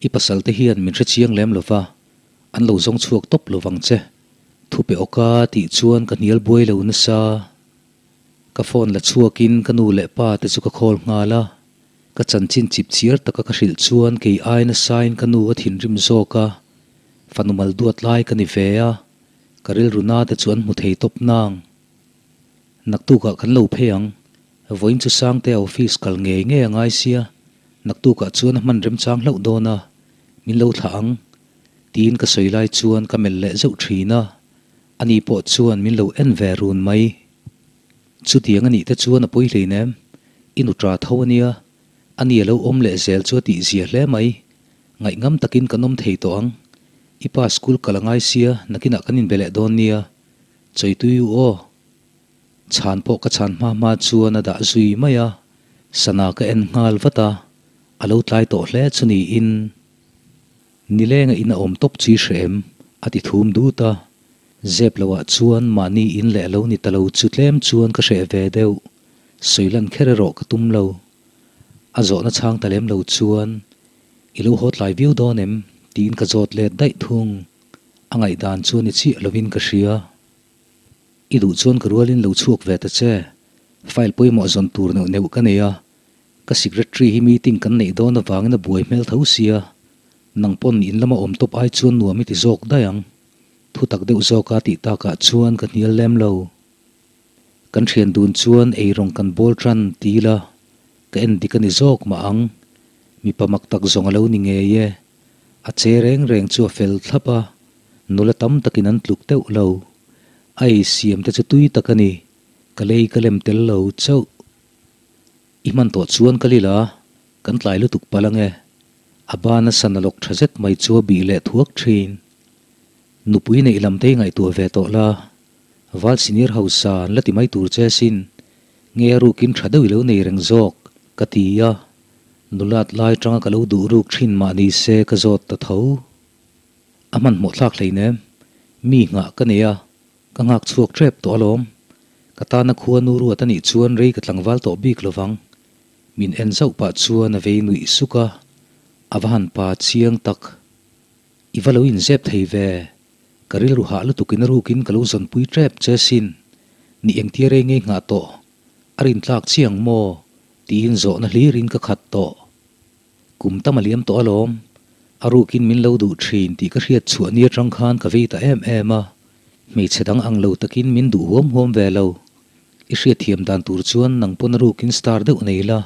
A: I pasal te hian min hre chiang lem lova, an lo zawng chhuak tawp lovang che. Thu pe awka tih chuan ka hnial buai lo nasa. Ka phone la chhuakin ka nu leh pa te chu ka call nghal a, ka chanchin chip chiar taka ka hrilh chuan kei ai nasain ka nu a thinrim zawk a, fanu mal duat lai ka ni ve a, ka rilru na te chu an hmu thei tawp nang. Naktukah kan lo phei ang, vawiin chu Sangtea office kal ngei ngei a ngai sia, naktukah chuan a hman remchang hlauh dawn a, min lo thlah ang, tiin ka sawi lai chuan ka melh leh zeuh thin a. Ani pawh chuan min lo en ve run mai. Chutiang a nih te chuan a pawi hlein em? I nu ṭa tho a nia. Ani a lo awm leh zel chu a tih zia hle mai. Ngaihngam takin kan awm thei tawh ang. I pa school kal a ngai sia, nakinah kan inbe leh dawn nia. Chawitui u aw. Chhan pawh ka chhan hma hma chuan a dah zui mai a. Sana ka en nghal vat a, a lo tlai tawh hle chu niin. Nilenga in a awm tawp chi hre em? a ti thum dut a. Zep loah chuan mahni in leh lo ni ta lo chu tlem chuan ka hreh ve deuh. Sawilan kher erawh ka tum lo. A zawhna chhang ta lem lo chuan, I lo haw tlai viau dawn em? tiin ka zawt let daih thung. A ngaihdan chuan i chiah lovin ka hria. I duh chuan ka rualin lo chhuak ve ta che. File pawimawh zawn tur neuh neuh ka nei a. Ka secretary hi meeting kan neih dawn avangin a buai hmel tho sia, nang pawn in lama awm tawp ai chuan nuam i ti zawk daih ang. Thu tak deuh zawka tih takah chuan ka hnial lem lo. Kan thian dun chuan eirawng kan bawl tan ti ila, ka en dik a ni zawk mah ang. Mipa mak tak zawng a lo ni ngei e. A che reng reng chu a fel thlap a, nula tam takin an tluk deuh lo. A ei siam te chu tui tak a ni, ka lei ka lem tel lo chauh. I hman tawh chuan ka lila, kan tlai lutuk palh ange. A ban a sana lawk tha zet mai chu a bih leh thuak thin. Nupui neih lam te i ngaihtuah ve tawh la, Val senior hausa an la ti mai tur che sin, nge a rukin tha deuh i lo nei reng zawk, ka ti a. Nulat lai tanga ka lo duh ruk thin mah ni se ka zawt ta tho. A hmanhmawh thlak hleinem, mi nghah ka nei a, Ka nghak chhuak tep tawh alawm. Ka tana khua nu ruat a nih chuan rei ka tlangval tawh bik lovang. Min en zauh pah chuan a vei nuih suk a, a va han pa chiang tak. I va lo inzep thei ve. Ka rilru hah lutukin a rukin ka lo zawnpui tep che sin. Ni engtia rei ngei nghah tawh? A rintlak chiang maw? Tiin zawhna hlirin ka khat tawh. Kum tam a liam tawh alawm. A rukin min lo duh thin tih ka hriat chhuah ni atang khan ka vei ta em em a. Hmeichhe dang ang lo takin min duh huam huam ve lo. I hriatthiam dan tur chuan nang pawn a rukin star deuh nei la.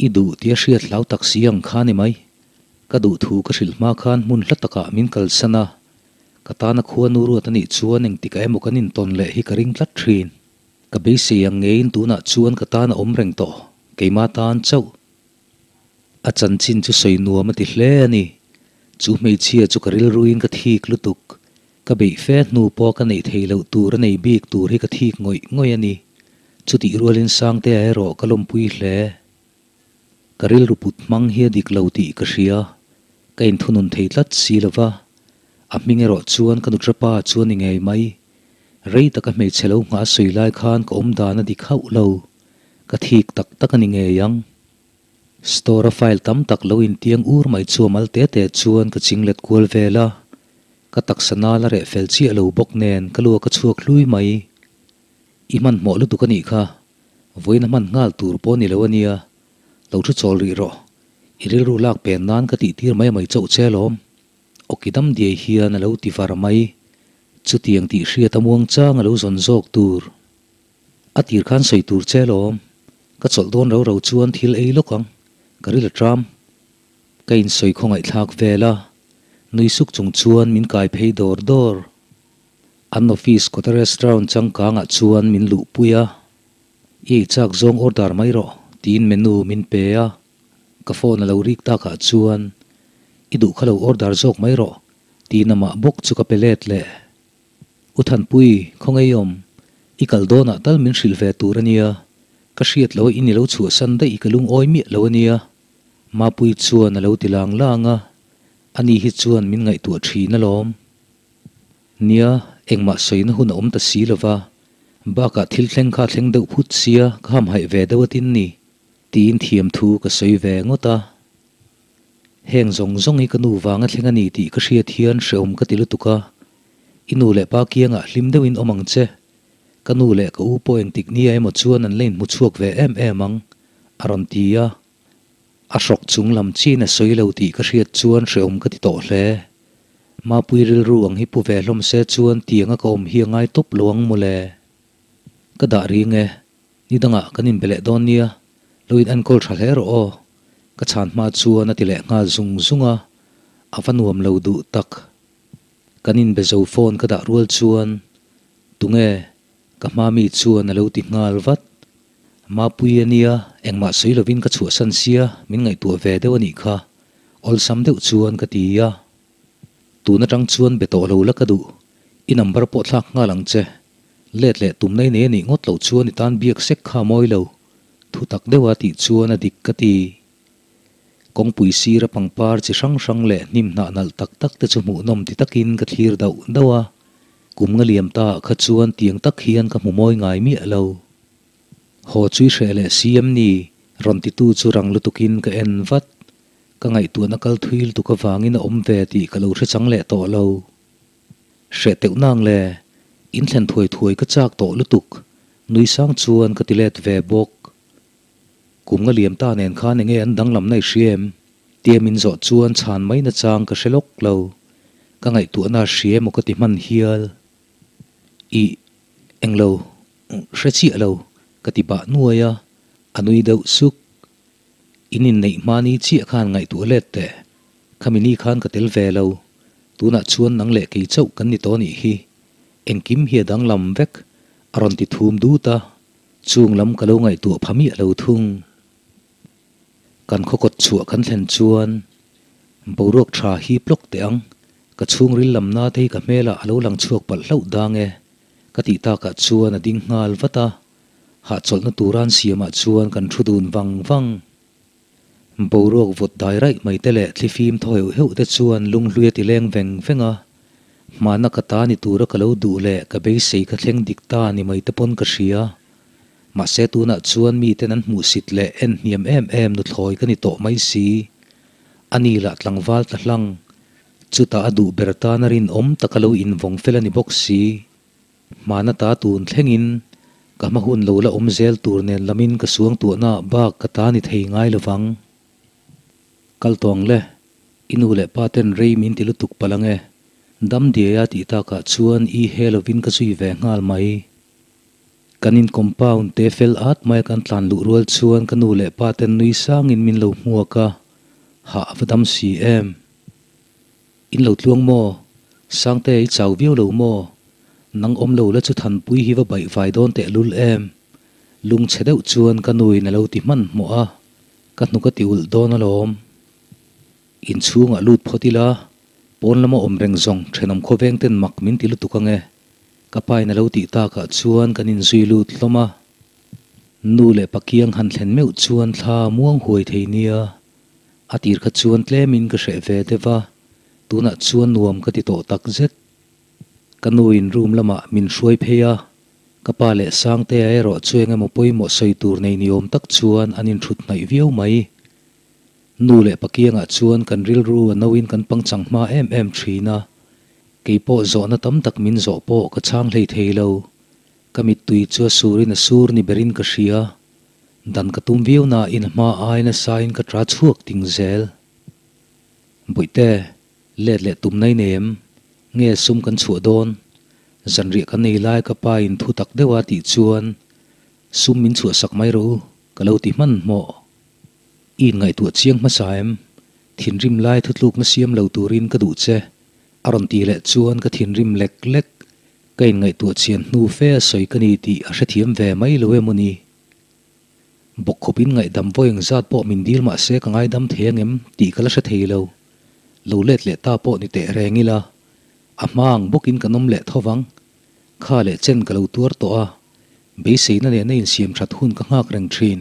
A: I duh tia hriat hlau tak si ang kha ni mai. Ka duh thu ka hrilh hma khan hmun hla takah min kalsan a. Ka tana khuanu ruat a nih chuan engtikah emaw kan intawn leh hi ka ring tlat thin. Ka beisei ang ngeiin tunah chuan ka tan a awm reng tawh, keimah tan chauh. A chanchin chu sawi nuam a ti hle a ni. Chu hmeichhia chu ka rilruin ka thik lutuk. Ka beih fe hnu pawh ka neih theih loh tur a nei bik tur hi ka thik ngawih ngawih a ni. Chutih rualin Sangtea erawh ka lawmpui hle. Ka rilru put hmang hi a dik lo tih ka hria. Ka inthunun thei tlat si lo va. A hming erawh chuan ka nutrapa chu a ni ngei mai. Rei taka hmeichhe lo nghah sawi lai khan ka awm dan a dik hauh lo. Ka thik tak tak a ni ngei ang. Store-a file tam tak lo intiang ur mai chu a mal te te chuan ka chinglet kual vel a. Ka taksa nal a reh fel chiah lo bawk nen ka lua ka chhuak hlui mai. I hmanhmawh lutuk a nih kha. Vawiin a hman nghal tur pawh ni lo a nia, lo thu chawl rih rawh. I rilru lak pen nan ka tih tir mai mai chauh che alawm. Awki dam diai hian a lo ti var mai. Chutiang tih hriat a muang chang a lo zawn zawk tur. A tir khan sawi tur che alawm. Ka chawlh dawn ro ro chuan thil ei lawk ang. Ka ril a tram. Ka insawi khawngaihthlak vel a. Nui suk chung chuan min kai phei dawr dawr. An office kawta restaurant changkangah chuan min luhpui a, I ei chak zawng order mai rawh tiin menu min pe a, ka phone a lo rik takah chuan I duh kha lo order zawk mai rawh tiin amah bawk chu ka pe let leh. U Thanpui, khawngaih awm, i kal dawnah tal min hrilh ve tur a nia, ka hriat loh in i lo chhuahsan daih i ka lungawi miah lo a nia Mapui chuan a lo ti lang lang a, ani hi chuan min ngaihtuah thin alawm. Nia, engmah sawina hun a awm ta si lo va, bakah thil thleng kha a thleng deuh phut sia, ka hamhaih ve deuh atin ni, tiin thiam thu ka sawi ve ngawt a. Heng zawng zawng hi ka nu vanga thleng a ni tih ka hriat hian hrehawm ka ti lutuk a, i nu leh pa kiangah hlim deuhin awm ang che, ka nu leh ka u pawh engtik nia emaw chuan an la inhmu chhuak ve em em ang, a rawn ti a. A hrawk chung lam chin a sawi lo tih ka hriat chuan hrehawm ka ti tawh hle. Mapui rilru ang hi pu ve hlawm se chuan tianga ka awm hi a ngai tawp lo ang mawle. Ka dah ring e, ni dangah kan inbe leh dawn nia, lo in enkawl tha hle rawh aw. Ka chhan hma chuan a ti leh nghal zung zung a, a va nuam lo duh tak. Kan inbe zo phone ka dah rual chuan, Tunge? Ka hma mi chuan a lo ti nghal vat. Mapui a nia, engmah sawi lovin ka chhuahsan sia, min ngaihtuah ve deuh a nih kha. Awlsam deuh chuan ka ti a. Tun atang chuan be tawh lo la ka duh. I number pawh thlak nghal ang che. Let leh tum nei nei a nih ngawt loh chuan i tan biak sek kha a mawi lo. Thu tak deuha tih chuan a dik ka ti. Kawngpui sira pangpar chi hrang hrang leh hnim hnah nalh tak tak te chu hmuhnawm ti takin ka thlir dauh dauh a. Kum nga liam ta ah kha chuan tiang tak hian ka hmu mawi ngai miah lo. Haw chui hreh leh si em ni? Rawn titu chu rang lutukin ka en vat. Ka ngaihtuahna kal thui lutuk avangin a awm ve tih ka lo hre chang leh tawh lo. Hreh teuh nang le, in thlen thuai thuai ka chak tawh lutuk, nui sang chuan ka ti let ve bawk. Kum nga liam ta nen khan enge an danglam na i hria em? Tia min zawh chuan chhan mai nachang ka hre lawk lo. Ka ngaihtuahna a hria emaw ka ti hman hial. Ih, englo, hre chiah lo, ka ti bah nuai a, a nui deuh suk. In inneih hmani chiah khan ngaihtuah let teh. Khami ni khan ka tel ve lo. Tunah chuan nang leh kei chauh kan ni tawh nih hi. Engkim hi a danglam vek, a rawn ti thum dut a. Chung lam ka lo ngaihtuah pha miah lo thung. Kan khawkawt chhuah kan thlen chuan boruak tha hi plawk teh ang, ka chhungril lam na te hi ka hmelah a lo lang chhuak palh hlauh dang e, ka tih takah chuan a ding nghal vat a, hahchawlhna tura an siamah chuan kan thu dun vang vang. Boruak vawt dai raih mai te leh thlifim thaw heuh heuh te chuan lunghlui a ti leng veng veng a, hmana ka ta ni tura ka lo duh leh ka beisei ka thleng dik ta ni mai te pawn ka hria. Mahse tunah chuan miten an hmuhsit leh en hniam em em nuthlawi ka ni tawh mai si. A ni lah tlangval tla hlang. Chutah a duh ber tan a rinawm taka lo invawng fel a ni bawk si. Hmana ta tun thlengin ka hma hun lo la awm zel tur nen lamin ka suangtuahna bak ka ta ni thei ngai lovang. Kal tawng le, i nu leh pa ten rei min ti lutuk palh ang e. Dam diaia tih takah chuan i he lovin ka zui ve nghal mai. Kan in compound te fel at mai a kan tlan luh rual chuan ka nu leh pa ten nui sangin min lo hmuak a, hah a va dam si em. In lo tluang maw? Sangte i chau viau lo maw? Nang awm lo la chu Thanpui hi va baih vai dawn teh lul em? Lungchhe deuh chuan ka nuin a lo ti hmanhmawh a, ka hnuk a ti ulh dawn alawm. Inchhungah lut phawt ila, pawn lama awm reng zawng thenawm khawveng ten mak min ti lutuk ange. Ka pain a lo tih takah chuan kan inzui lut hlawm a. Nu leh pakiang han thlen meuh chuan thla muang huai thei nia. A tir kha chuan tlemin ka hreh ve deuh a, tunah chuan nuam ka ti tawh tak zet. Ka nuin room lamah min hruai phei a, ka pa leh Sangtea erawh chu eng emaw pawimawh sawi tur nei ni awm tak chuan an inthut hnaih viau mai. Nu leh pakiangah chuan kan rilru a noin kan pangchang hma em em thin a, kei pawh zawhna tam tak min zawh pawh ka chhang hlei thei lo. Ka mittui chu a surin a sur ni berin ka hria. Dan ka tum viau nain a hma ai nasain ka tra chhuak ting zel. Bawihte, let leh tum nai nei em? Nge sum kan chhuah dawn? Zanriah kan nei lai ka pa in thu tak deuh a tih chuan sum min chhuah sak mai rawh u, ka lo ti hmanhmawh. I inngaihtuah chiang hmasa em? Thinrim lai thutlukna siam lo turin ka duh che, a rawn ti leh chuan ka thinrim lek lek. Ka inngaihtuah chian hnu fe a sawi ka ni tih a hrethiam ve mai lo em aw ni? Bawkkhawpin ngaihdam vawi engzat pawh min dil mah se ka ngaidam thei angem tih ka la hre thei lo. Lo let leh ta pawh ni teh reng ila, a hma ang bawkin kan awm leh tho vang. Kha leh chen ka lo tuar tawh a, beiseina nena insiam that hun ka nghak reng thin.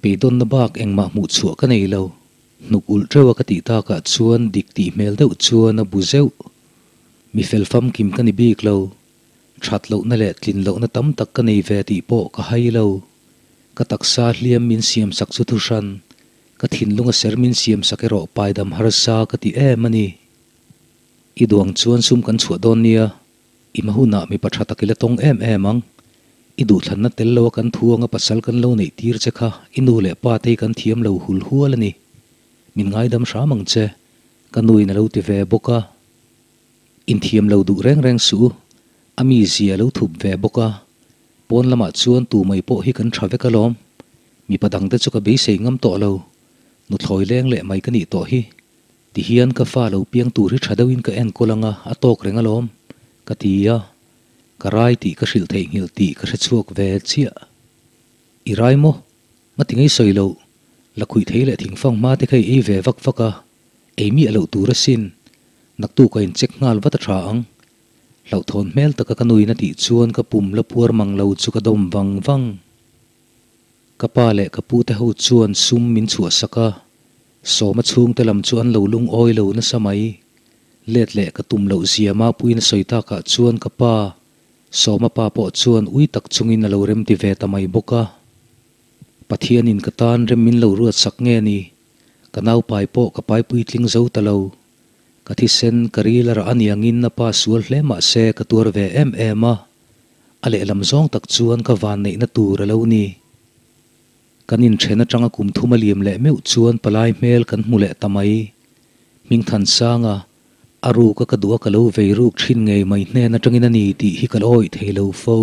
A: Beidawnna bak engmah hmuh chhuah ka nei lo. Hnuk ulh teuh a ka tih takah chuan dik tih hmel deuh chuan a bu zeuh. Mi fel famkim ka ni bik lo. That lohna leh tlin lohna tam tak ka nei ve tih pawh ka hai lo. Ka taksa hliam min siam sak chu thu hran, ka thinlunga ser min siam sak erawh paidam harsa ka ti em a ni. I duang chuan sum kan chhuah dawn nia, i hma hunah mipa tha tak i la tawng em em ang. I duhthlanna tel loa kan thu anga pasal kan lo neih tir che kha i nu leh pa te hi kan thiam lo hul hual a ni. Min ngaidam hram ang che, ka nuin a lo ti ve bawk a. Inthiam lo duh reng reng suh u, a mi zia lo thup ve bawk a, pawn lamah chuan tu mai pawh hi kan tha vek alawm, mipa dangte chu ka beisei ngam tawh lo, nuthlawi leng leh mai ka nih tawh hi, tihian ka fa lo piang tur hi tha deuhin ka enkawl anga a tawk reng alawm, ka ti a, ka rai tih ka hrilh theihnghilh tih ka hre chhuak ve chiah. I rai maw? Ngati ngei sawi loh, lakhuih thei leh thingfang hma te kha i ei ve vak vak a, ei miah loh tur asin, naktuk a incheck nghal vat a tha ang. Hlauhthawn hmel taka ka nuin a tih chuan ka pum la puar mang lo chu ka dawm vang vang. Ka pa leh ka pu te ho chuan sum min chhuah sak a, Sawma chhungte lam chu an lo lungawi lo nasa mai. Let leh ka tum loh zia Mapuiin a sawi takah chuan ka pa, Sawma pa pawh chuan ui tak chungin a lo remti ve ta mai bawk a. Pathianin ka tan rem min lo ruat sak nge ni? Ka naupai pawh ka pai puitling zo ta lo. Ka thisen ka ril a rah aniangin a pa sual hle mah se ka tuar ve em em a. A lehlam zawng tak chuan ka vanneihna tur a lo ni. Kan inthen atanga kum thum a liam leh meuh chuan palai hmel kan hmu leh ta mai. Hmingthansanga, a ruk a ka duh a ka lo vei ruk thin ngei mai hnen atangin a ni tih hi ka la awih thei lo fo.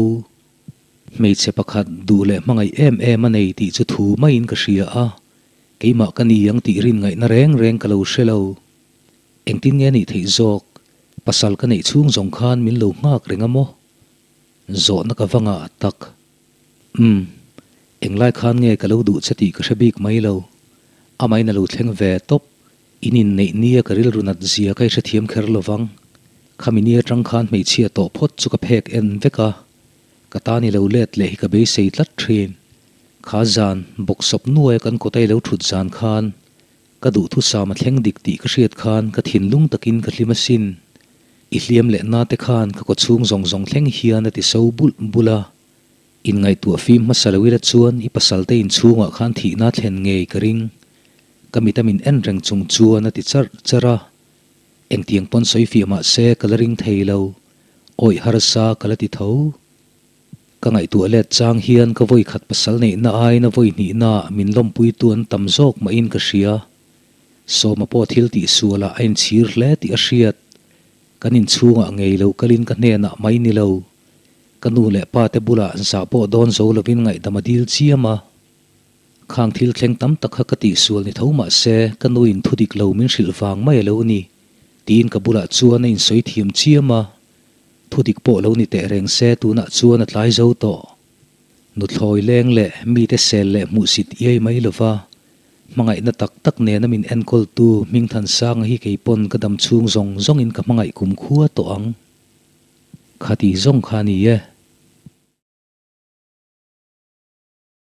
A: Hmeichhe pakhat duh leh hmangaih em em a nei tih chu thu maiin ka hria a, keimah ka ni ang tih rin ngaihna reng reng ka lo hre lo. Engtin nge nih theih zawk? Pasal ka neih chhung zawng khan min lo nghak reng a maw? Zawhna ka va ngah tak. Umm, englai khan nge ka lo duh che tih ka hre bik mai lo. Amahin a lo thleng ve tawp. In inneih nia ka rilru nat zia ka i hrethiam kher lo vang. Khami ni atang khan hmeichhia tawh phawt chu ka phek en vek a, ka tan i lo let leh hi ka beisei tlat thin. Kha zan, bawksawp nuaia kan kawta i lo thut zan khan, ka duhthusam a thleng dik tih ka hriat khan ka thinlung takin ka hlim asin. I hliam leh na te khan ka kawchhung zawng zawng thleng hian a ti so bulh bulh a. Inngaihtuah fim hmasa lo ila chuan i pasalte inchhungah khan thihna thlen ngei ka ring. Ka mit a min en reng chung chuan a ti charh charh a. Engtiang pawn sawi fiah mah se ka la ring thei lo. Awih harsa ka la ti tho. Ka ngaihtuah let chang hian ka vawi khat pasal neihna aiin a vawi hnihnaah min lawmpuitu an tam zawk mahin ka hria. Sawma pawh thil tih sualah a inchhir hle tih a hriat. Kan inchhungah ngei lo kalin ka hnenah mai ni lo. Ka nu leh pa te bulah zah pawh dawn zo lovin ngaihdam a dil chiam a. Khang thil thleng tam tak kha ka tihsual ni tho mah se ka nuin thu dik lo min hrilh vang mai a lo ni. Tiin ka bulah chuan a insawi thiam chiam a, thudik pawh lo ni teh reng se tunah chuan a tlai zo tawh. Nuthlawi leng leh mite sel leh hmuhsit iai mai lova hmangaihna tak tak nena min enkawltu Hmingthansanga hi kei pawn ka dam chhung zawng zawngin ka hmangaih kum khua tawh ang. Khati zawng kha a ni e.